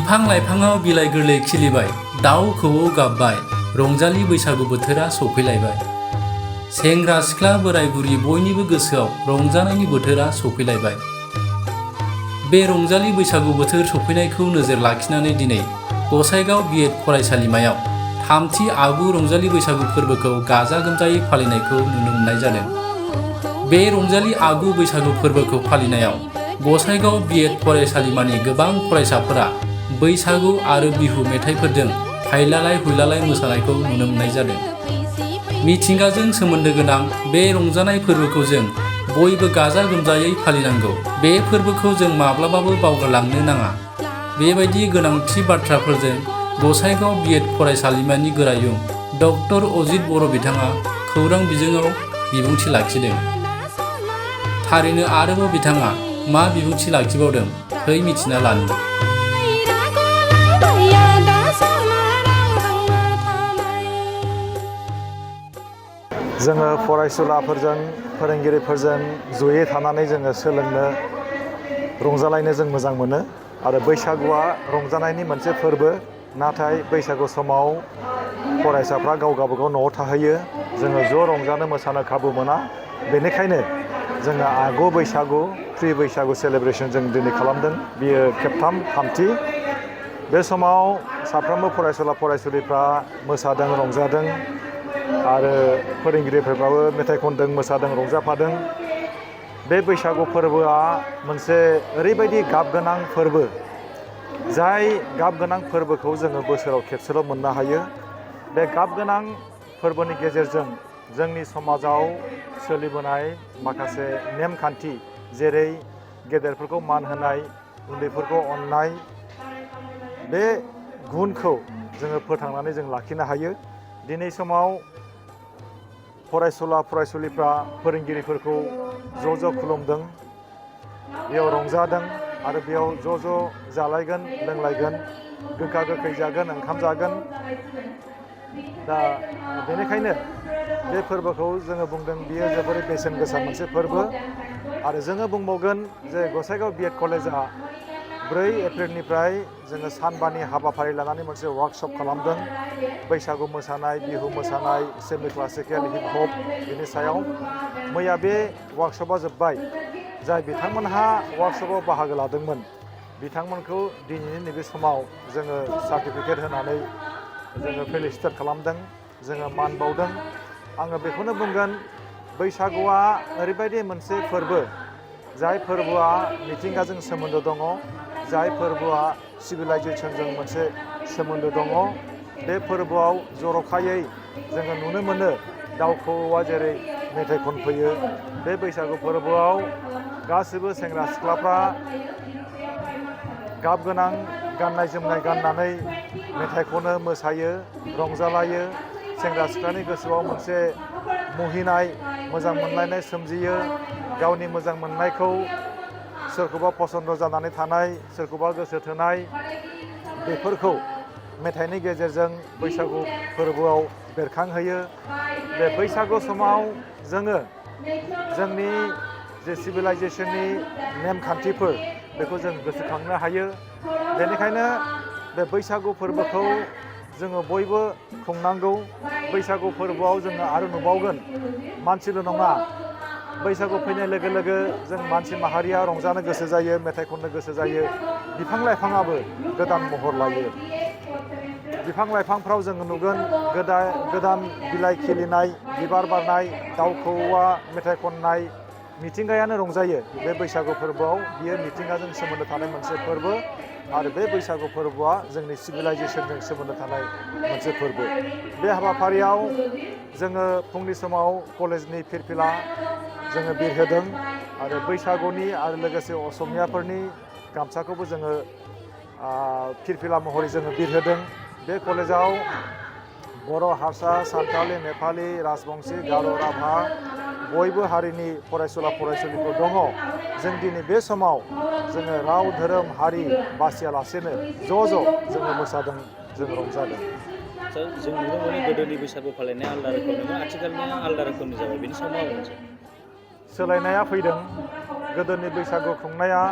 बिफां लाइफाङाव बिलाइ गोरलै खिलिबाय, दाउ खौवौ गाबबाय, रंजालि बैसागु बोथोरा सफैलायबाय। सेंग्रा सिख्ला बोराय बुरि बयनिबो गोसोआव रंजानायनि बोथोरा सफैलायबाय। बे रंजालि बैसागु बोथोर सफैनायखौ नोजोर लाखिनानै दिनै गसाइगाव बिएड फरायसालिमायाव थामथि आगु रंजालि बैसागु फोरबोखौ गाजा गोमजायै फालिनायखौ नुनो मोननाय जादों। बे रंजालि आगु बैसागु फोरबोखौ फालिनायाव गसाइगाव बिएड फरायसालिमानि गोबां फरायसाफोरा बैसागु आरो बिहु मेथाइफोरजों हायलालाय हुइलालाय मोसानायखौ नुनो मोननाय जादों। मिथिंगाजों सोमोन्दो गोनां बे रंजानाय फोरबोखौ जों बयबो गाजा गोमजायै फालिनांगौ। बे फोरबोखौ जों माब्लाबाबो बावगारलांनो नाङा। बेबायदि गोनांथि बाथ्राफोरजों गसाइगाव बिएड फरायसालिमानि गोरायुं डक्टर अजित बर' बिथाङा खौरां बिजोङाव बिबुंथि लाखिदों। थारैनो आरोबाव बिथाङा मा बिबुंथि लाखिबावदों फै मिथिना लानि। जोङो फरायसुलाफोरजों फोरोंगिरिफोरजों जयै थानानै जोङो सोलोंनो रंजालायनो जों मोजां मोनो आरो बैसागुआ रंजानायनि मोनसे फोरबो। नाथाय बैसागु समाव फरायसाफ्रा गाव गावबागाव न'आव थाहैयो। जोङो ज' रंजानो मोसानो खाबु मोना। बेनिखायनो जोङो आगु बैसागु प्रि बैसागु सेलेब्रेसन जों दिनै खालामदों। बियो थामथि। बे समाव साफ्रोमबो फरायसुला फरायसुलिफ्रा मोसादों रंजादों आरो फोरोंगिरिफोरफ्राबो मेथाइ खनदों मोसादों रंजाफादों। बे बैसागु फोरबोआ मोनसे ओरैबायदि गाब गोनां फोरबो, जाय गाब गोनां फोरबोखौ जोङो बोसोराव खेबसेल' मोननो हायो। बे गाब गोनां फोरबोनि गेजेरजों जोंनि समाजाव सोलिबोनाय माखासे नेमखान्थि, जेरै गेदेरफोरखौ मान होनाय, उन्दैफोरखौ अननाय, बे गुनखौ जोङो फोथांनानै जों लाखिनो हायो। दिनै समाव फरायसुला फरायसुलिफ्रा फोरोंगिरिफोरखौ ज' ज' खुलुमदों, बेयाव रंजादों आरो बेयाव ज' ज' जालायगोन लोंलायगोन, गोखा गोखै जागोन, ओंखाम जागोन। दा बेनिखायनो बे फोरबोखौ जोङो बुंदों बियो जोबोरै बेसेन गोसा मोनसे फोरबो। आरो जोङो बुंबावगोन जे गसाइगाव बिएड कलेजआ 4 एप्रिलनिफ्राय जोङो सानबानि हाबाफारि लानानै मोनसे वार्कशप खालामदों। बैसागु मोसानाय, बिहु मोसानाय, सेमि क्लासिकेल, हिप हप, बिनि सायाव मैया बे वार्कशपआ जोब्बाय। जाय बिथांमोनहा वार्कशपआव बाहागो लादोंमोन बिथांमोनखौ दिनैनि नैबे समाव जोङो सार्टिफिकेट होनानै जोङो फेलिसिटेट खालामदों, जोङो मान बावदों। आङो बेखौनो बुंगोन, बैसागुआ ओरैबायदि मोनसे फोरबो, जाय फोरबोआ मिथिंगाजों सोमोन्दो दङ, जाय फोरबोआ सिभिलाइजेसनजों मोनसे सोमोन्दो दङ। बे फोरबोआव जर'खायै जोङो नुनो मोनो दाउ खौवौआ जेरै मेथाइ खनफैयो। बे बैसागु फोरबोआव गासिबो सेंग्रा सिख्लाफ्रा गाब गोनां गाननाय जोमनाय गाननानै मेथाइ खनो, मोसायो, रंजालायो। सेंग्रा सिख्लानि गोसोआव मोनसे मुहिनाय, मोजां मोनलायनाय सोमजियो। गावनि मोजां मोननायखौ सोरखौबा फसन्द जानानै थानाय, सोरखौबा गोसो थोनाय, बेफोरखौ मेथाइनि गेजेरजों बैसागु फोरबोआव बेरखांहोयो। बे बैसागु समाव जोङो जोंनि जे सिभिलाइजेसननि नेमखान्थिफोर बेखौ जों गोसोखांनो हायो। बेनिखायनो बे बैसागु फोरबोखौ जोङो बयबो खुंनांगौ। बैसागु फोरबोआव जोङो आरो नुबावगोन, मानसिल' नङा, बैसागु फैनाय लोगो लोगो जों मानसि माहारिया रंजानो गोसो जायो, मेथाइ खननो गोसो जायो। बिफां लाइफाङाबो गोदान महर लायो। बिफां लाइफांफ्राव जोङो नुगोन गोदान बिलाइ खिलिनाय, बिबार बारनाय, दाउ खौवौआ मेथाइ खननाय, मिथिंगायानो रंजायो। बे बैसागु फोरबोआव बियो मिथिंगाजों सोमोन्दो थानाय मोनसे फोरबो आरो बे बैसागु फोरबोआ जोंनि सिभिलाइजेसनजों सोमोन्दो थानाय मोनसे फोरबो। बे हाबाफारियाव जोङो फुंनि समाव कलेजनि फिरफिला जोङो बिरहोदों आरो बैसागुनि आरो लोगोसे असमियाफोरनि गामसाखौबो जोङो फिरफिला महरै जोङो बिरहोदों। बे कलेजाव बर', हारसा, सानथालि, नेपालि, राजबंसि, गार', राभा बयबो हारिनि फरायसुला फरायसुलिफोर दङ। जों दिनै बे समाव जोङो राव धोरोम हारि बासियालासेनो ज' जोङो मोसादों, जों रंजादों। जों नुनो मोनो गोदोनि बैसागु फालिनाया आलादा रोखोमनिमोन, आथिखालनिया आलादा रोखोमनि जाबाय। बेनि सायाव मा बुंसै? सोलायनाया फैदों। गोदोनि बैसागु खुंनाया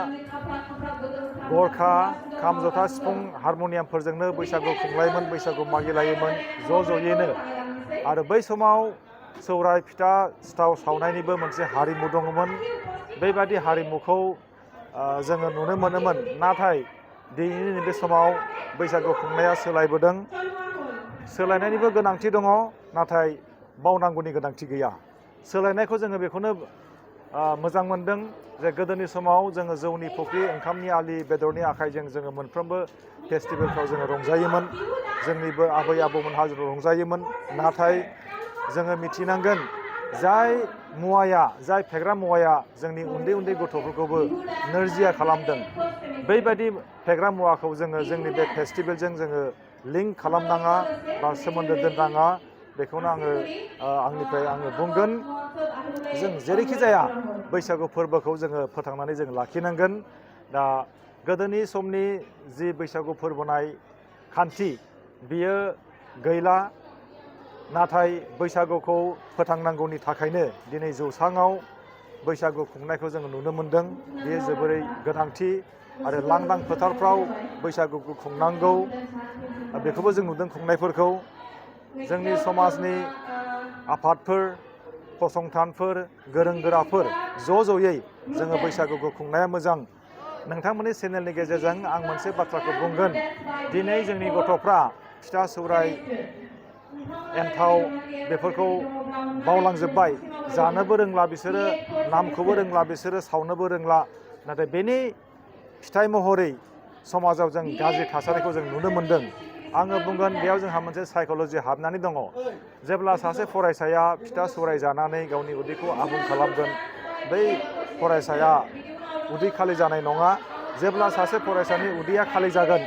गरखा खाम जथा सिफुं हारमनियामफोरजोंनो बैसागु खुंलायोमोन, बैसागु मागिलायोमोन ज'यैनो। आरो बै समाव सौराय फिथा सिथाव सावनायनिबो मोनसे हारिमु दङमोन। बेबादि हारिमुखौ जोङो नुनो मोनोमोन। नाथाय दिनैनि नैबे समाव बैसागु खुंनाया सोलायबोदों। सोलायनायनिबो गोनांथि दङ, नाथाय बावनांगौनि गोनांथि गैया। सोलायनायखौ जोङो बेखौनो मोजां मोनदों जे गोदोनि समाव जोङो जौनि फुख्रि, ओंखामनि आलि, बेदरनि आखाइजों जोङो मोनफ्रोमबो फेस्टिभेलफ्राव जोङो रंजायोमोन। जोंनिबो आबै आबौमोनहा रंजायोमोन। नाथाय जोङो मिथिनांगोन जाय फेग्रा मुवाया जोंनि उन्दै उन्दै गथ'फोरखौबो नोरजिया खालामदों, बैबायदि फेग्रा मुवाखौ जोङो जोंनि बे फेस्टिभेलजों जोङो लिंक खालामनाङा बा सोमोन्दो दोननाङा। बेखौनो आंनिफ्राय बुंगोन। जों जेरैखि जाया बैसागु फोरबोखौ जोङो फोथांनानै जों लाखिनांगोन। दा गोदोनि समनि जि बैसागु फोरबोनाय खान्थि बियो गैला। नाथाय बैसागुखौ फोथांनांगौनि थाखायनो दिनै जौसाङाव बैसागु खुंनायखौ जोङो नुनो मोनदों। बेयो जोबोरै गोनांथि। आरो लांदां फोथारफ्राव बैसागुखौ खुंनांगौ, बेखौबो जों नुदों खुंनायफोरखौ। जोंनि समाजनि आफादफोर, फसंथानफोर, गोरों गोराफोर ज'यै जोङो बैसागुखौ खुंनाया मोजां। नोंथांमोननि चेनेलनि गेजेरजों आं मोनसे बाथ्राखौ बुंगोन। दिनै जोंनि गथ'फ्रा फिथा सौराय एन्थाव बेफोरखौ बावलांजोब्बाय। जानोबो रोंला बिसोरो, नामखौबो रोंला बिसोरो, सावनोबो रोंला। नाथाय बेनि फिथाइ महरै समाजाव जों गाज्रि थासारिखौ जों नुनो मोनदों। आङो बुंगोन बेयाव जोंहा मोनसे साइक'लजि हाबनानै दङ। जेब्ला सासे फरायसाया फिथा सौराय जानानै गावनि उदैखौ आबुं खालामगोन, बै फरायसाया उदै खालि जानाय नङा। जेब्ला सासे फरायसानि उदैया खालि जागोन,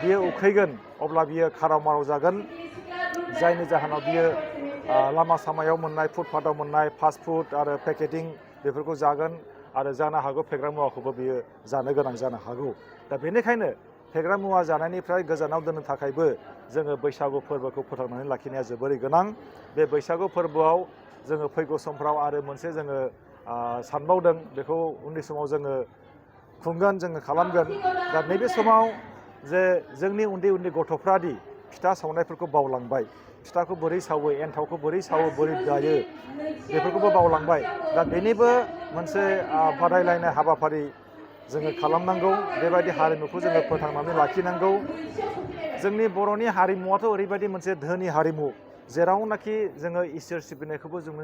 बियो उखैगोन, अब्ला बियो खाराव माराव जागोन। जायनि जाहोनाव बियो लामा सामायाव मोननाय, फुटपाथाव मोननाय फास्ट फुड आरो पेकेटिं बेफोरखौ जागोन। आरो जानो हागौ फेग्रा मुवाखौबो बियो जानो गोनां जानो हागौ। दा बेनिखायनो फेग्रा मुवा जानायनिफ्राय गोजानाव दोननो थाखायबो जोङो बैसागु फोरबोखौ फोथांनानै लाखिनाया जोबोरै गोनां। बे बैसागु फोरबोआव जोङो फैगौ समफ्राव आरो मोनसे जोङो सानबावदों, बेखौ उननि समाव जोङो खुंगोन, जोङो खालामगोन। दा नैबे समाव जे जोंनि उन्दै उन्दै गथ'फ्रादि फिथा सावनायफोरखौ बावलांबाय, फिथाखौ बोरै सावो, एन्थावखौ बोरै सावो, बोरै दायो, बेफोरखौबो बावलांबाय। दा बेनिबो मोनसे बादायलायनाय हाबाफारि जोङो खालामनांगौ। बेबायदि हारिमुखौ जोङो फोथांनानै लाखिनांगौ। जोंनि बर'नि हारिमुवाथ' ओरैबायदि मोनसे धोनि हारिमु, जेरावनाखि जोङो इसोर सिबिनायखौबो जोङो